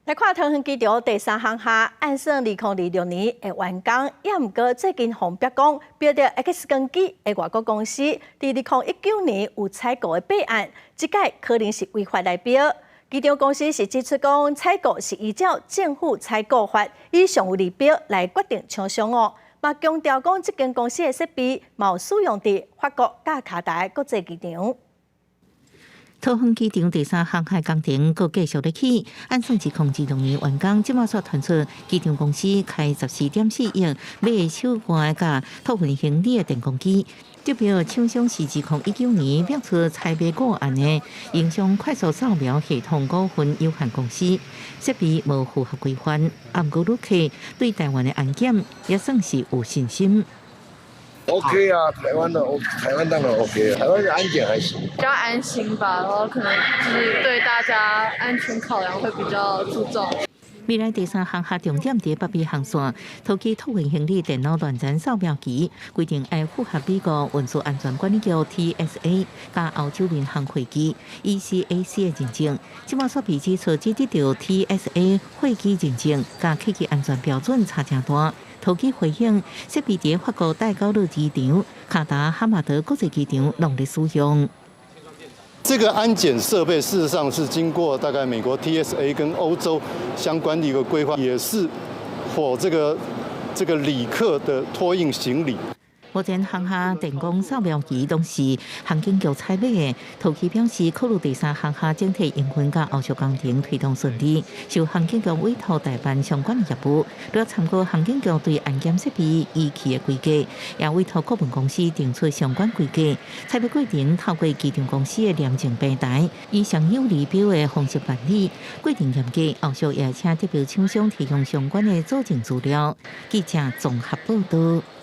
來看桃園機場第三航廈，按算2026年會完工，也毋過最近予人講，標著 X 光機的外國公司，佇2019年有採購的弊案，這擺可能是違法來標。機場公司是指出講，採購是依照政府採購法，以上有利標來決定廠商哦。嘛強調講，這間公司的設備嘛有使用佇法國佮卡達國際機場。桃園機場第三航廈工程閣繼續咧起，按算2026年完工。這馬煞傳出機場公司開14.4億買手腕佮托運行李的電光機，得標廠商是2019年標出採買過案的影像快速掃描系統股份有限公司，設備無符合規範。啊，毋過旅客對台灣的安檢也算是有信心。 OK 啊，台灣的 O，台灣當然 OK，台灣的安檢還行，比較安心吧，然後可能就是對大家安全考量會比較注重。未來第三航廈重點佇北美航線，桃機托運行李電腦斷層掃描機規定愛符合美國運輸安全管理局 TSA 佮歐洲民航客機 ECAC 的認證。這馬煞被指出只得著 TSA 貨機認證，佮客機安全標準差誠大。桃機回應設備佇法國戴高樂機場、卡達哈馬德國際機場攏咧使用。這個安檢設備事實上是經過大概美國 TSA 跟歐洲相關的一個規劃，也是 for 這個旅客的托運行李。目前航廈電光掃描機攏是航警局採買的。桃機表示，考慮第三航廈整體營運佮後續工程推動順利，受航警局委託代辦相關的業務，除了參考航警局對安檢設備儀器的規格，也委託顧問公司定出相關規格。採買過程透過機場公司的驗證平台，以上有利標的方式辦理，過程嚴格。後續也請得標廠商提供相關的佐證資料。記者綜合報道。